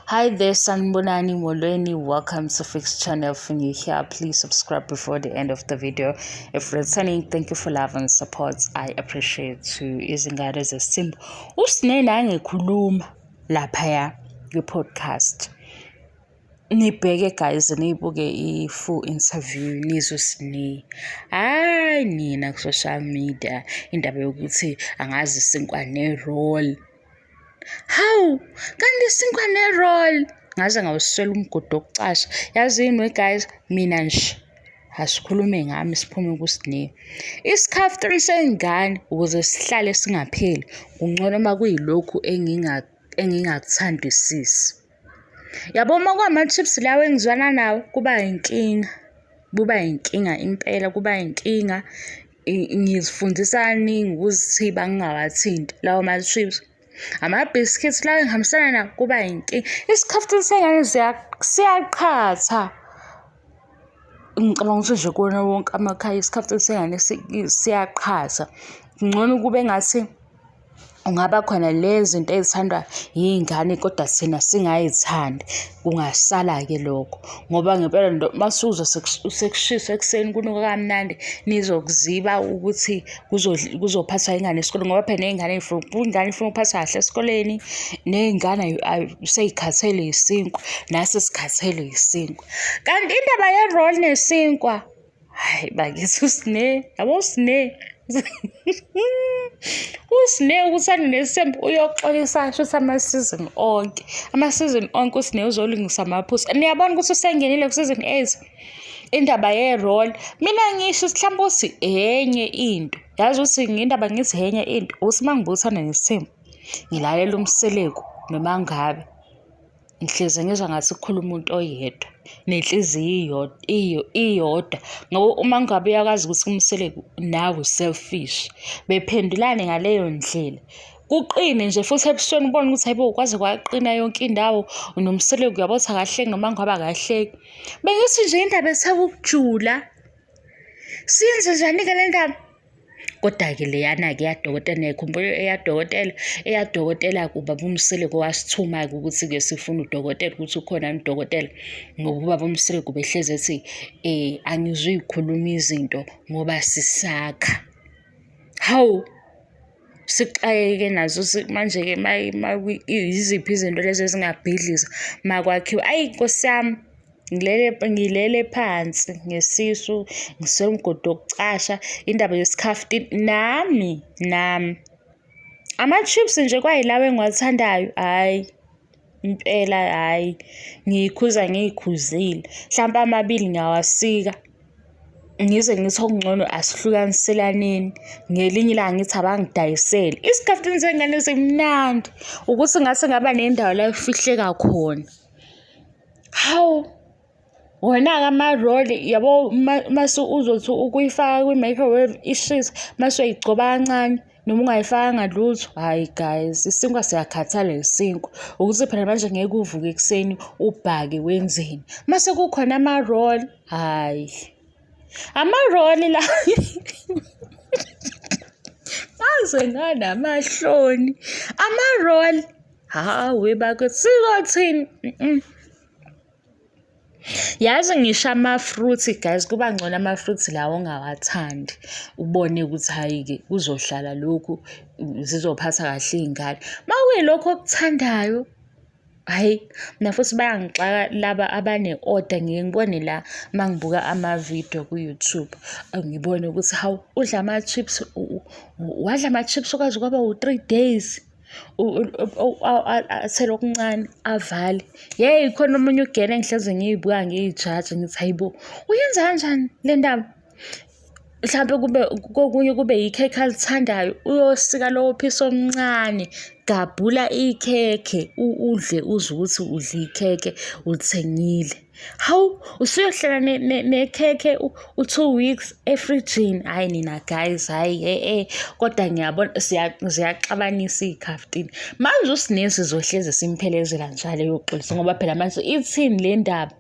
Hi there, Sanibonani Molweni. Welcome to Fix Channel. If you're new here, please subscribe before the end of the video. If returning, thank you for love and support. I appreciate you. Izingane zesimba. Usine nangekhuluma laphaya kwi-podcast. Nibheke guys, niyibuke i-full interview nizwe Sne. Hayi nina ku-social media indaba yokuthi angazi isinkwa ne-roll. Hawu, kanti isinkwa ne-roll. Ngaze ngawuswela umgodi wokucasha. Yazi yini we guys, mina nje asikhulume ngami siphume kuSne. Isikhaftini sengane ukuze sihlale singapheli, kungcono uma kuyilokhu engingakuthandisisi. Yabo uma kuwama-chips lawa engizwana nawo kuba yinkinga. Kuba yinkinga impela, kuba yinkinga. Ngizifundisa kaningi ukuzithiba ngingawathinti lawo ma-chips. Amabhiskidi lawa engihambisana nawo kuba yinkinga. Isikhaftini sengane siyaqhatha. Ngicabanga ukuthi nje kuwona wonke amakhaya isikhaftini sengane siyaqhatha. Kungcono kube ngathi kungaba khona le zinto ey'thandwa yiy'ngane kodwa thina singay'thandi. Kungasala-ke lokho ngoba ngempela mase uzwa sekushisa ekuseni kunuka kamnandi nizokuziba ukuthi kuzophathwa ingane esikoleni ngoba phela ney'ngane ingane ifuna ukuphathwa kahle esikoleni ney'ngane sey'khathele yisinkwa nasi sikhathele yisinkwa. Kanti indaba ye-roll nesinkwa, hhayi bakithi uSne, yabo uSne uSne ukuthanda nesithembu uyoxolisa shuthi ama-season onke. Ama-season onke uSne uzolungisa amaphutha. Niyabona ukuthi usengenile ku-season 8. Indaba ye-roll, mina ngisho mhlawumbe ukuthi enye into. Yazi ukuthi ngendaba ngithi enye into, ukuthi uma ngibuka uthando nesithembu, ngilalela uMseleku noma ngabe ngihlezi ngizwa ngathi kukhuluma umuntu oyedwa nenhliziyo iyodwa ngoba uma ngabe uyakwazi ukuthi uMseleku nawe u-selfish, bephendulane ngaleyo ndlela. Kuqine nje futhi ebusweni ubone ukuthi hayibo kwaze kwaqina yonke indawo noMseleku uyabona ukuthi akahleki noma ngabe akahleki. Bengithi nje indaba ethe ukujula. Siyenze njani-ke le ndaba? Kodwa-ke leyana-ke eyadokotela niyayikhumbula eyadokotela? Eyadokotela-ke ubaba uMseleku wasithuma-ke ukuthi-ke sifune udokotela ukuthi ukhona yini udokotela ngoba ubaba uMseleku ubehlezi ethi angizuyikhuluma izinto ngoba sisakha. Hawu! Sixakeke nazo manje-ke yiziphi izinto lezi ezingabhidliza makwakhiwa. Ayi Nkosi yami, ngilele ngilele phansi ngesisu ngiswele umgodi wokucasha indaba yesikhafutini nami nami. Ama-chips nje kwayilawa engiwathandayo, hhayi impela hhayi ngiyikhuza ngiyikhuzile. Hlampe amabili ngiyawasika ngize ngithi okungcono asihlukaniselaneni. Ngelinye ilanga ngithi abangidayisele. Isikhaftini sengane simnandi ukuthi ngase ngaba nendawo la efihleka khona. Hawu! Wona-ke ama-roll yabo mase uzothi ukuyifaka kwi-microwave ishise mase uyayigcoba kancane noma ungayifakanga lutho. Hhayi guys, isinkwa siyakhathala isinkwa. Ukuthi phela manje ngeke uvuke ekuseni ubhake wenzeni. Mase kukhona ama-roll, hhayi. Ama-roll la ngaze nganamahloni. Ama-roll, hawe bakithi sizothini? Yazi ngisho ama-fruit guys, kuba ngcono ama-fruit lawa ongawathandi, ubone ukuthi hhayi-ke kuzohlala lokhu, zizophatha kahle iy'ngane. Uma kuyilokhu okuthandayo, hhayi mina futhi bayangixaka laba abane-order ngiye ngibone la uma ngibuka ama-video ku-YouTube, ngibone ukuthi hawu udla ama-chips, wadla ama-chips kwaze kwaba u-three days. Athele okuncane avale. Yeyi khona omunye ugene engihlezi ngiyibuka ngiyijaja ngithi hayi bo, uyenza kanjani le ndaba? Mhlampe kube kokunye kube ikhekhe alithandayo, uyosika lowo phisi omncane, gabhula ikhekhe udle uzwe ukuthi udla ikhekhe ulithengile. Hawu, usuyohlala nekhekhe u-two weeks efrijini. Hhayi nina guys, hhayi e-e. Kodwa ngiyabona ziyaxabanisa iy'khaftini. Manje uSne sizohlezi simphelezela njalo eyoxolisa ngoba phela manje ithini le ndaba?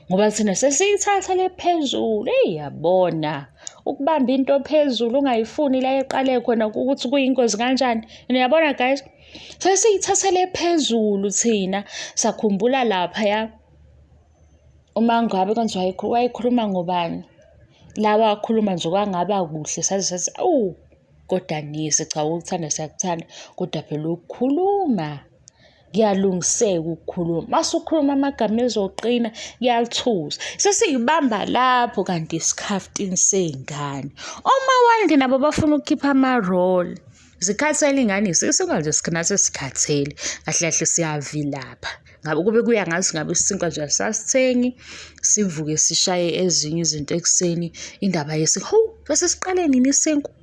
Ngoba thina sesiyithatha le phezulu, eyi yabona. Ukubamba into phezulu ungayifuni la eqale khona ukuthi kuyingozi kanjani. Niyabona guys? Sesiyithathele phezulu thina sakhumbula laphaya uma ngabe kwenziwa wayekhuluma ngobani? La wakhuluma nje kwangaba kuhle saze sathi awu kodwa nisi cha ukuthanda siyakuthanda kodwa phela ukukhuluma kuyalungiseka ukukhuluma. Mase ukhuluma amagama ezoqina kuyalithusa. Sesiyibamba lapho kanti isikhaftini sey'ngane. Omawande nabo bafuna ukukhipha ama-roll. Zikhathele iy'ngane isinkwa nje nathi sikhathele. Kahle kahle siyavilapha. Ngabe kube kuya ngathi ngabe isinkwa nje asisasithengi, sivuke sishaye ezinye izinto ekuseni. Indaba yesinkwa, hawu bese siqale nini isinkwa?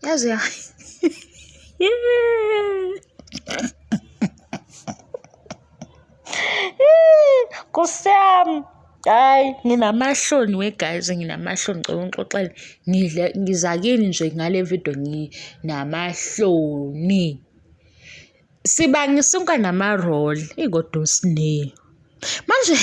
Yaze ya Nkosi yami. Hhayi, nginamahloni we guys, nginamahloni ngicela ungixoxele. Ngidle ngiza kini nje ngale video nginamahloni. Sibanga isinkwa nama-roll, eyi kodwa uSne. Manje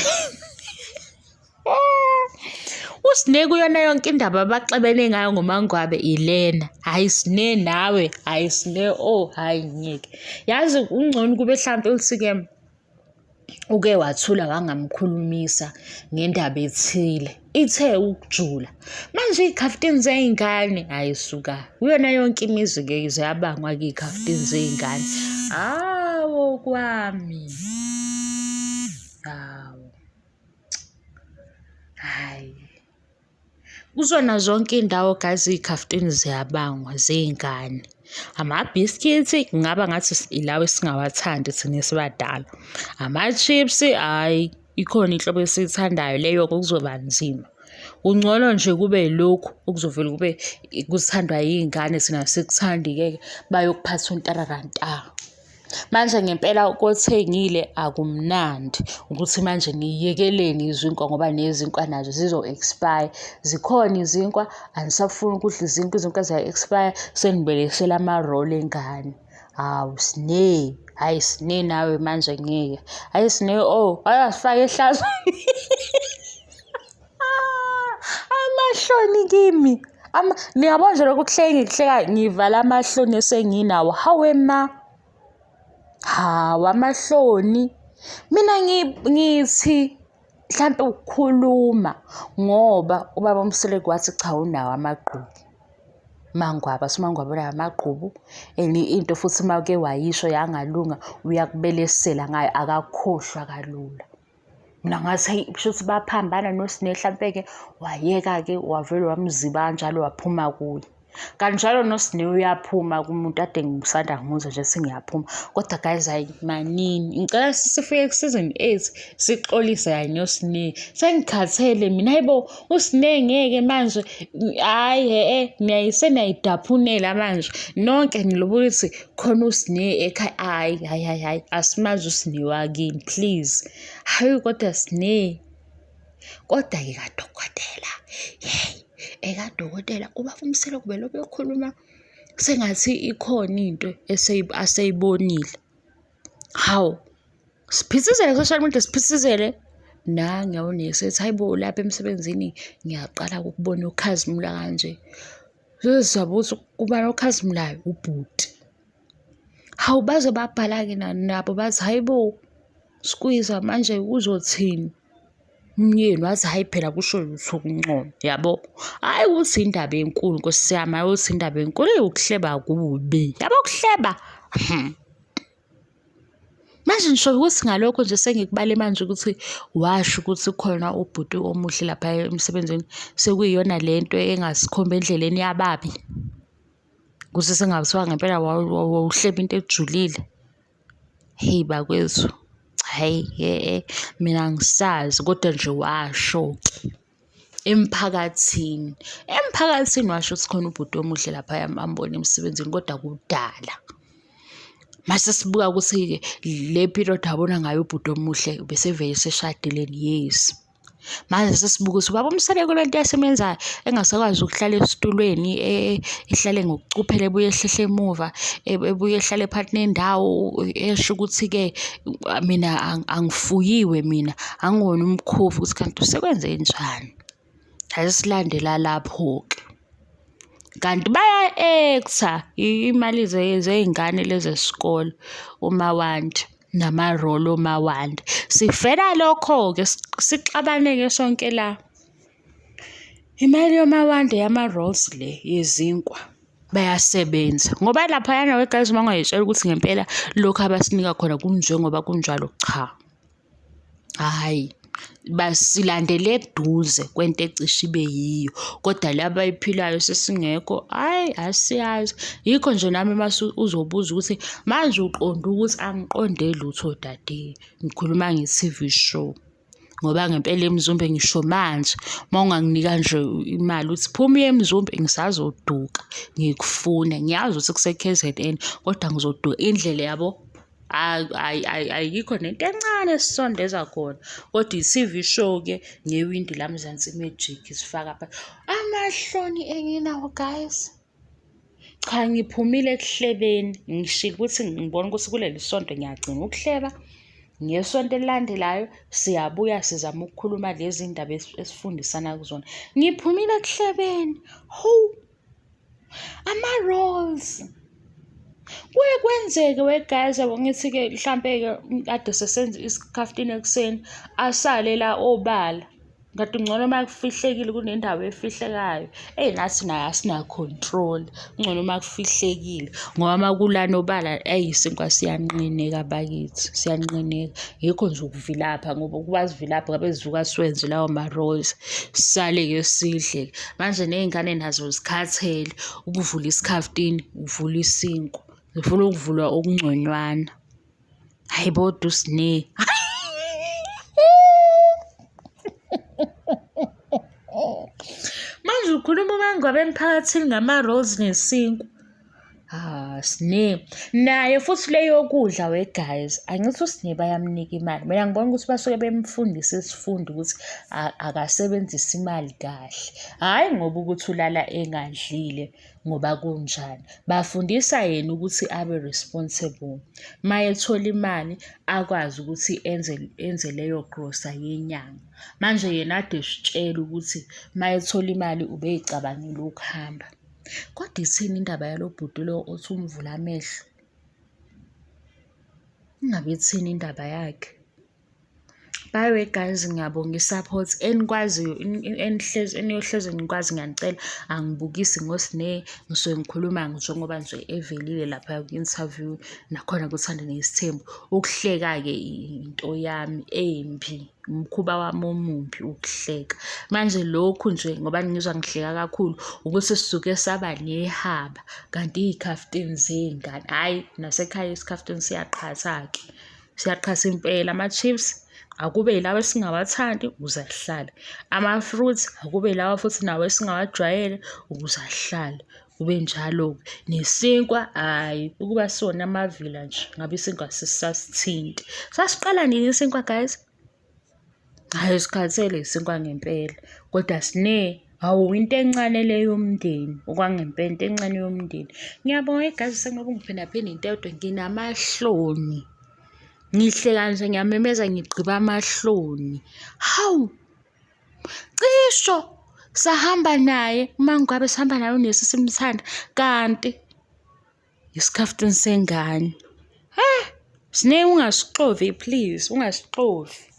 uSne kuyona yonke indaba abaxabene ngayo ngoMangwabe ilena. Hhayi Sne nawe, hhayi Sne, oh hhayi ngeke. Yazi kungcono kube hlampe uthi-ke uke wathula wangamkhulumisa ngendaba ethile ithe ukujula manje iy'khaftini zey'ngane hhayi suka kuyona yonke imizi-ke ziyabangwa-ke iy'khaftini zey'ngane hawo kwami hawu hhayi Kuzona zonke iy'ndawo guys iy'khaftini ziyabangwa zey'ngane. Amabhiskidi kungaba ngathi ilawa esingawathandi thina esibadala. Ama-chips hhayi ikhona inhlobo esiyithandayo leyo kuzoba nzima. Kungcono nje kube yilokhu okuzovele kube kuthandwa yiy'ngane thina asikuthandi-ke bayokuphatha untararanta. Manje ngempela kothengile akumnandi ukuthi manje niyekeleni izinkwa ngoba nezinkwa nazo zizo-expire. Zikhona izinkwa, anisafuni ukudla izinkwa, izinkwa ziya-expire, senibelesela ama-roll engane. Hawu Sne, hhayi Sne nawe manje ngeke. Hhayi Sne oh, wayasifaka ehlazweni. Amahloni kimi. Niyabo nje lokhu kuhleka ngikuhleka ngivala amahloni esenginawo. Hawe ma. Hawu amahloni. Mina ngithi mhlampe ukukhuluma ngoba ubaba uMseleku wathi cha unawo amagqubu. Mangwaba, uSmangwaba unawo amagqubu and into futhi uma uke wayisho yangalunga uyakubelesela ngayo akakhohlwa kalula. Mina ngathi heyi kushuthi baphambana noSne hlampe-ke wayeka-ke wavele wamziba kanjalo waphuma kuye. Kanjalo noSne uyaphuma kumuntu ade ngisanda ngimuzwa nje sengiyaphuma. Kodwa guys hhayi manini ngicela sifike ku-season 8 sixolise kanye noSne. Sengikhathele mina hayi bo uSne ngeke manje hhayi he-e seniyayidaphunela manje nonke nilobola ukuthi khona uSne ekhaya hhayi hhayi hhayi hhayi asimazi uSne wakini please. Hayi kodwa Sne kodwa-ke kadokotela yeyi ekadokotela ubaba uMseleku ubelokhu ekhuluma sengathi ikhona into aseyibonile. Hawu siphithizele ku-social media siphithizele. Nangu yabona esethi hhayi bo lapha emsebenzini ngiyaqala ukubona ukhazimula kanje. Sesizwa ukuthi ubani okhazimulayo? Ubhuti. Hawu baze babhala-ke nabo bathi hhayi bo, skwiza manje uzothini? Umyeni wathi hhayi phela kusho lutho ukuncoma, yabo. Hhayi ukuthi indaba enkulu nkosi yami, hhayi ukuthi indaba enkulu, eyi ukuhleba kubi, yabo ukuhleba. Hmm. Manje ngisho ukuthi ngalokho nje sengikubale manje ukuthi washo ukuthi khona ubhuti omuhle lapha emsebenzini sekuyiyona le nto engasikhomba endleleni yababi. Kuze sengathiwa ngempela wawuhleba into ejulile. Hheyi bakwethu, hhayi he-e mina angisazi kodwa nje washo-ke emphakathini. Emphakathini washo ukuthi khona ubhuti omuhle laphaya ambona emsebenzini kodwa kudala. Mase sibuka ukuthi-ke le period abona ngayo ubhuti omuhle ubesevele eseshadile yes. Manje sesibuka ukuthi ubaba uMseleku le nto esemenzayo engasakwazi ukuhlala esitulweni ehlale ngokucuphela ebuye ehlehle emuva ebuye ehlale phakathi nendawo esho ukuthi-ke mina angifuyiwe mina angiwona umkhovu ukuthi kanti usekwenze njani. Ake silandela lapho-ke. Kanti baya-act-a imali zey'ngane lezi zesikole uMawande nama-roll oMawande. Sifela lokho-ke sixabane-ke sonke la. Imali yoMawande yama-rolls le yezinkwa. Bayasebenza ngoba laphayana we guys uma ungay'tshela ukuthi ngempela lokhu abasinika khona kunjengoba kunjalo, cha. Hhayi, basilandele eduze kwento ecishe ibe yiyo, kodwa le abayiphilayo sesingekho, hhayi asiyazi. Yikho nje nami mase uzobuza ukuthi manje uqonde ukuthi angiqonde lutho dade, ngikhuluma nge-T_V show. Ngoba ngempela eMzumbe ngisho manje uma unganginika nje imali uthi phuma uye eMzumbe ngisazoduka ngikufuna. Ngiyazi ukuthi kuse-K_Z_N kodwa ngizoduka indlela yabo ayikho nento encane esisondeza khona. Kodwa i-T_V show-ke ngewindi la Mzansi Magic isifaka pha. Amahloni enginawo guys. Cha ngiphumile ekuhlebeni ngishilo ukuthi ngibona ukuthi kuleli sonto ngiyagcina ukuhleba. Ngesonto elilandelayo siyabuya sizama ukukhuluma lezi ndaba esifundisana kuzona. Ngiphumile ekuhlebeni. Hawu! Ama-rolls. Kuye kwenzeke we guys yabo ngithi-ke mhlampe-ke kade sesenza isikhaftini ekuseni asale la obala. Kanti ngcono uma kufihlekile kunendawo efihlekayo. Eyi nathi nayo asina-control. Kungcono uma kufihlekile ngoba uma kulana obala eyi isinkwa siyanqineka bakithi, siyanqineka. Yikho nje ukuvilapha ngoba ukuba sivilaphe ngabe sivuka siwenze lawo ma-rolls sisale-ke sidle. Manje ney'ngane nazo zikhathele ukuvula isikhaftini, uvula isinkwa. Zifuna ukuvulwa okungconywana. Hayi bodwa uSne. Manje ukhuluma uMangwabe emphakathini ngama-rolls nesinkwa. Ah, Sne. Naye futhi le yokudla we guys, angithi uSne bayamnika imali. Mina ngibona ukuthi basuke bemfundisa isifundo ukuthi akasebenzise imali kahle. Hhayi ngoba ukuthi ulala engadlile ngoba kunjani. Bafundisa yena ukuthi abe responsible. Uma ethola imali akwazi ukuthi enze enze leyo grosa yenyanga. Manje yena ade esitshela ukuthi uma ethola imali ubey'cabangela ukuhamba. Kodwa ithini indaba yalo bhuti lo othi umvula amehlo? Ingabe ithini indaba yakhe? Bye we guys, ngiyabonga i-support enikwaziyo enihlezi eniyohlezi nikwazi ngiyanicela angibukisi ngoSne ngisuke ngikhuluma njengoba nje evelile lapha kwi-interview nakhona kuthanda nesithembu. Ukuhleka-ke into yami embi. Umkhuba wami omumbi ukuhleka. Manje lokhu nje ngoba ningizwa ngihleka kakhulu ukuthi sisuke saba nehaba kanti iy'khaftini zey'ngane, hhayi nasekhaya isikhaftini siyaqhatha-ke. Siyaqhatha impela ama-chips akube yilawa esingawathandi ukuze ahlale, ama-fruits akube yilawa futhi nawo esingawajwayele ukuze ahlale. Kube njalo-ke. Nesinkwa, hhayi ukuba siwona amavila nje ngabe isinkwa asisasithinti. Sasiqala nini isinkwa guys? Hhayi sikhathele isinkwa ngempela, kodwa Sne, hawu into encane le yomndeni, okwangempela into encane yomndeni. Ngiyabonga igazi sengoba ngiphindaphinda into eyodwa nginamahloni. Ngihleka nje ngiyamemeza ngigqiba amahloni. Hawu! Cisho sahamba naye uma ngabe sihamba naye unesi simthanda kanti isikhaftini sengane. Hhe, Sne ungasixovi please, ungasixovi.